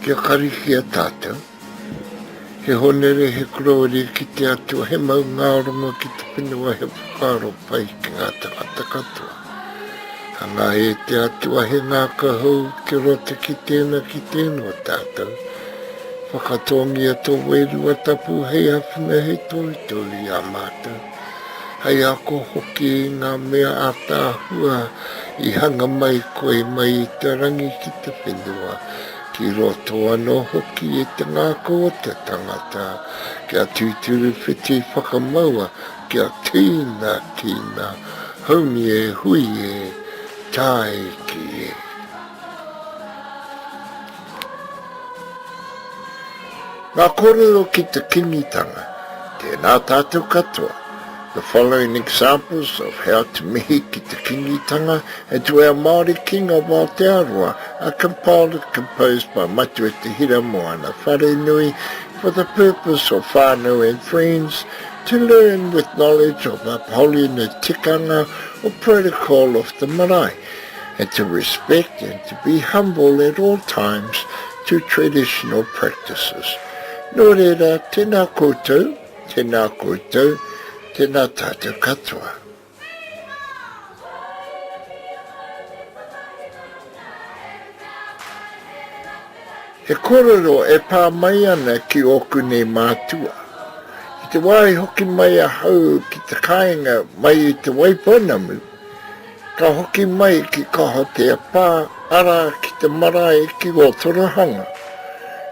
Kia karikia tātou. He honere, he korouri ki te Atua, he maungārongo ki te whenua, he whakaaro pai ki ngā tangata katoa. Hangā e te Atua he ngākau hou ki roto ki tēnā, ki tēnā o tātou. Whakatōngia tō Wairua Tapu hei āwhina, hei tohutohu i a mātou. Hei ako hoki i ngā mea ātaahua i hanga mai koe mai i te rangi ki te whenua, ki roto anō hoki i te ngākau o te tangata, kia tūturu whiti whakamaua, kia tīna, tīna, haumi e, hui e, tāiki e. Ngā kōrero ki te Kingitanga, tēnā tātou katoa. The following examples of how to mihi ki te Kingitanga and to our Māori King of Aotearoa are compiled and composed by Matua Te Hira Moana Wharenui for the purpose of whānau and friends to learn with knowledge of upholding the tikanga or protocol of the marae. and to respect and to be humble at all times to traditional practices. Nō reira, tēnā koutou, tēnā koutou, tēnā tātou katoa. He kōrero e pā mai ana ki ōku nei mātua. I te wā i hoki mai ahau ki te kāinga mai i Te Waipounamu, Ka hoki mai ki Kahotea Pā, arā, ki te marae ki Ōtorohanga.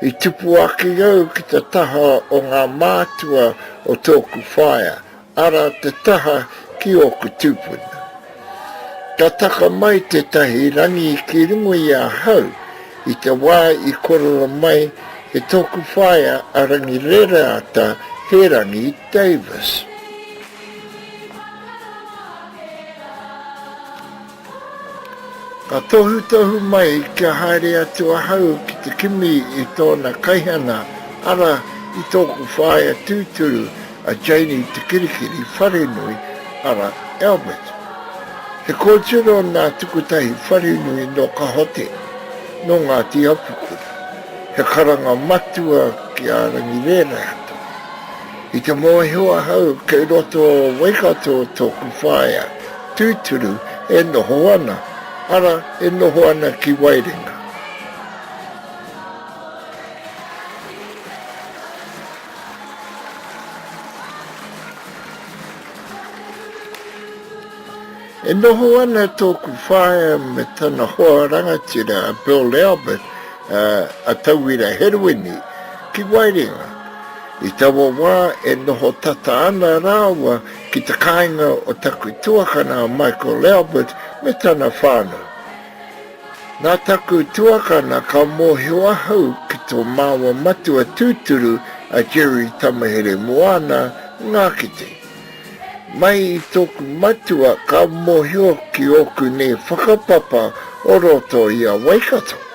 I tupu ake au ki te taha o ngā mātua o tōku whaea, arā, te taha ki ōku tūpuna. Ka taka mai tētahi rangi ki runga i ahau i te wā i korero mai e tōku whaea a Rangirereata Hērangi Davis. Ka tohutohu mai kia haere atu ahau ki te kimi i tōna kaihana, arā, i tōku whaea tūturu a Janie Te Kirikiri Wharenui, arā, Albert. He kōtiro nā Tukutahi Wharenui nō Kahote, nō Ngāti Apakura. He karanga matua ki a Rangirereata. I te mōhio ahau kei roto o Waikato tōku whaea, tūturu, e noho ana, ara, e noho ana ki Waerenga. E noho ana tōku whaea me tana hoa rangatira a Bill Albert, a Tauira Herewini, ki Waerenga. I taua wā e noho tata ana rāua ki te kāinga o taku tuakana a Michael Albert me tana whānau. Nā taku tuakana ka mōhio ahau ki tō māua matua tūturu a Jerry Tamahere Moana Ngākete. Mai i tōku matua ka mōhio ki ōku nei whakapapa o roto i a Waikato.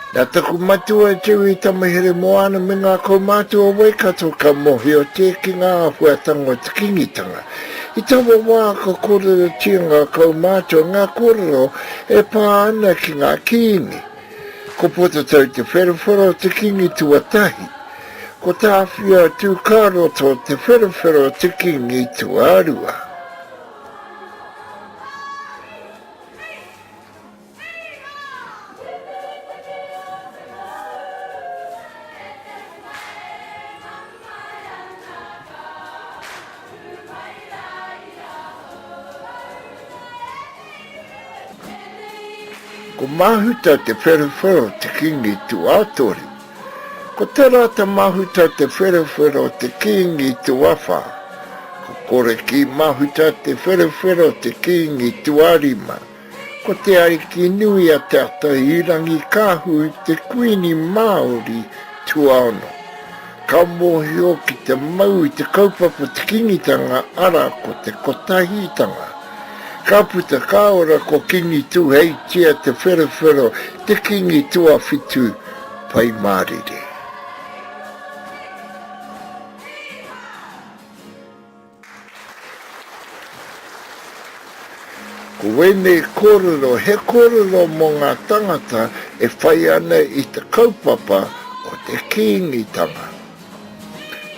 Nā taku matua Jerry Tamaheremoana me ngā kaumātua o Waikato ka mōhiotia ki ngā āhuatanga o te Kīngitanga. I taua wā ka kōrerotia ngā kaumātua ngā kōrero e pā ana ki ngā kīngi. Ko Potatau Te Wherowhero te kīngi tuatahi. Ko Tāwhiao Tūkāroto Te Wherowhero te kīngi tuarua. Ko Mahuta Te Wherowhero te kīngi tuatoru. Ko Tarata Mahuta Te Wherowhero te kīngi tuawhā. Ko Koreki Mahuta Te Wherowhero te kīngi tuarima. Ko Te Arikinui a Te Atairangikaahu te Kuini Māori tuaono. Ka mōhio ki te mau i te kaupapa te Kingitanga ara ko te Kotahitanga. Ka puta ka ora ko Kingi Tuheitia Te Wherowhero te Kingi tuawhitu Pai Mārire. Ko wēnei kōrero he kōrero mō ngā tangata e whai ana i te kaupapa o te Kīngitanga.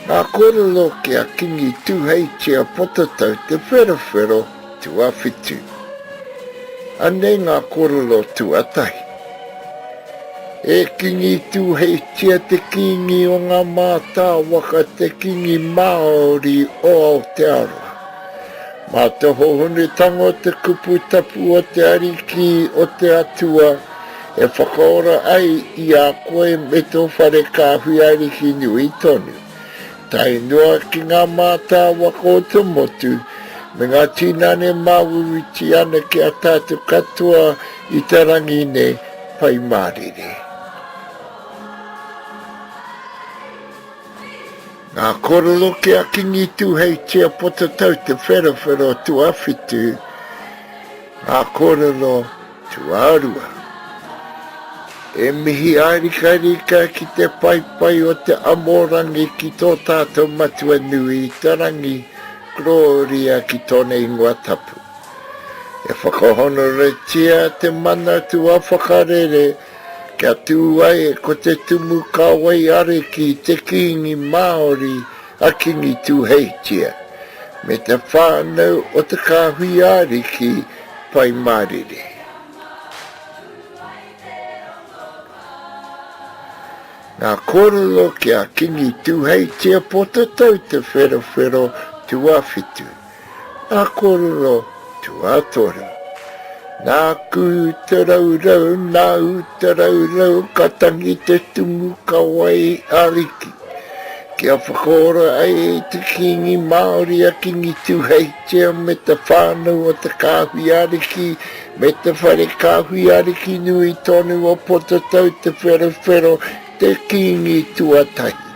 Ngā kōrero ki a Kingi Tuheitia Potatau Te Wherowhero tuawhitu. Anei ngā kōrero tuatahi. E Kingi Tuheitia te Kīngi o ngā mātāwaka te Kīngi Māori o Aotearoa. Mā te hōhonutanga o te kupu tapu o te Ariki o te Atua e whakaora ai i a koe me tō whare kāhui ariki nui tonu, tae noa ki ngā mātāwaka o te motu me ngā tīnane māuiuitia ana ki a tātou katoa i te rangi nei, Pai Mārire. Ngā kōrero ki a Kingi Tūheitia Potatau Te Wherowhero Tuawhitu, Ngā kōrero tuarua. E mihi ārikarika ki te paepae o te amorangi ki tō tātou Matua nui i te rangi, Gloria ki tōna ingoa tapu. E whakahonoretia te mana tuawhakarere Kia tū ai ko te Tumu Kāwai Ariki te Kīngi Māori a Kīngi Tūheitia, me te whānau o te Kāhui Ariki Pai Mārire. Ngā kōrero ki a Kīngi Tūheitia Potatau Te Wherowhero Tuawhitu. Ngā kōrero tuatoru. Nāku te raurau, nāu te raurau, ka tangi te tumu kawai ariki. Kia whakaora ai te Kīngi Māori a Kīngi Tūheitia me te whānau o te Kāhui Ariki me te Whare Kāhui Ariki nui tonu o Potatau Te Wherowhero te Kīngi tuatahi.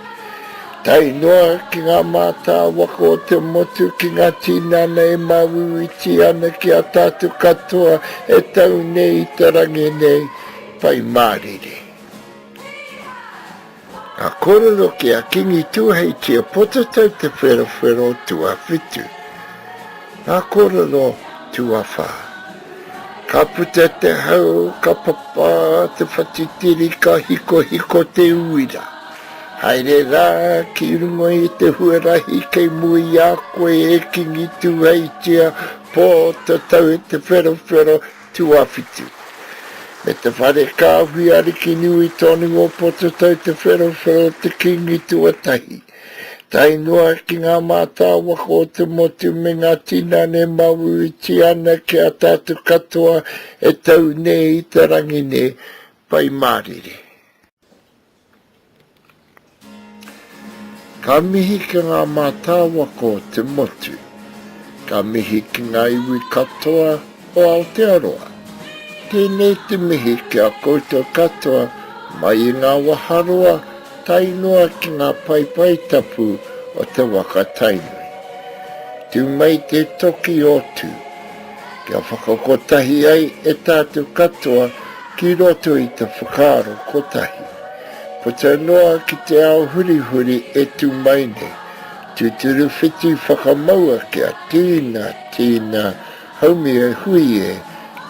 Tae noa ki ngā mātāwaka o te motu, ki ngā tinana e māuiuitia ana ki a tātou katoa e tau nei i te rangi nei, Pai Mārire. Ngā kōrero ki a Kīngi Tūheitia Potatau Te Wherowhero Tuawhitu. Ngā kōrero tuawhā. Ka puta te hau, ka papa te whatitiri, ka hikohiko te uira. Haere rā ki runga i te huarahi kei mua i a koe e Kingi Tūheitia, Pōtatau Te Wherowhero Tuawhitu. Me te whare kāhui ariki nui tonu o Pōtatau Te Wherowhero te Kingi tuatahi. Tae noa ki ngā mātāwaka o te motu me ngā tinana e māuiuitia ana ki a tātou katoa e tau nei i te rangi nei, Pai Mārire. Ka mihi ki ngā mātāwaka o te motu. Ka mihi ki ngā iwi katoa o Aotearoa. Tēnei te mihi ki a koutou katoa mai i ngā waharoa tae noa ki ngā paepae tapu o te waka Tainui. Tū mai te toki o Tū, kia whakakotahi ai e tātou katoa ki roto i te whakaaro kotahi. Puta noa ki te ao hurihuri e tū mai nei, tūturu whiti whakamaua kia tīna, tīna, haumi e hui e,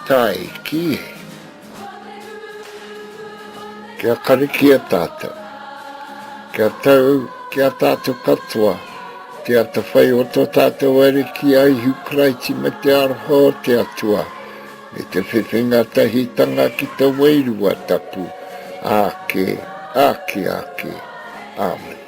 tae ki e. Kia karakia tātou. Kia tau ki a tātou katoa te atawhai o tō tātou Ariki a Ihu Karaiti me te aroha o te Atua, me te whiwhinga tahitanga ki te Wairua Tapu, āke, āke, āke. Āmine.